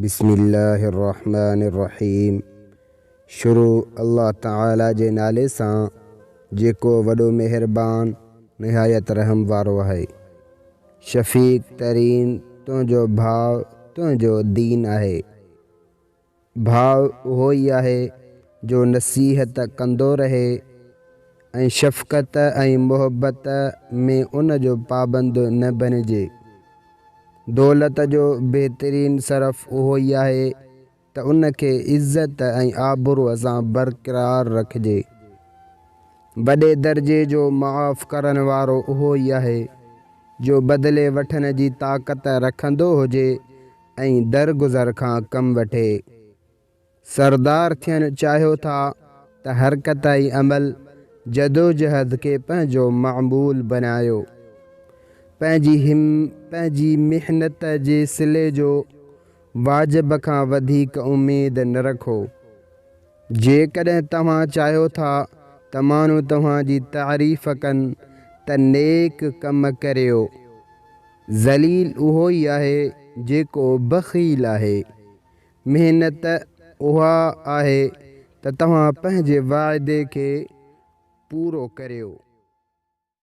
بسم الله الرحمٰن الرحيم شروع الله تعاليٰ جي نالي سان جيڪو وڏو مهربان نهايت رحم وارو آهي. شفيق ترين تنهنجو ڀاء تنهنجو دين آهي. ڀاء اهو ئي آهي جو نصيحت ڪندو رهي ۽ شفقت ۽ محبت ۾ ان جو پابند نه بڻجي. دولت جو بهترين صرف اهو ئي آهي ته ان کي عزت ۽ آبروء سان برقرار رکجي. وڏي درجي جو معاف ڪرڻ وارو اهو ئي آهي جو بدلي وٺڻ جي طاقت رکندو هجي ۽ درگذر کان ڪم وٺي. سردار ٿيڻ چاهيو ٿا ته حرڪت ۽ عمل، جدوجهد کي پنهنجو معمول بنايو. پنهنجي هم پنهنجي محنت جي صلي جو واجب کان وڌيڪ اميد نه رکو. جيڪڏهن توهان چاهيو ٿا ته ماڻهو توهان جي تعريف ڪن ته نيڪ ڪم ڪريو. ذليل اهو ئي آهي جيڪو بخيل آهي. محنت اها آهي ته توهان پنهنجي واعدي کي پورو ڪريو.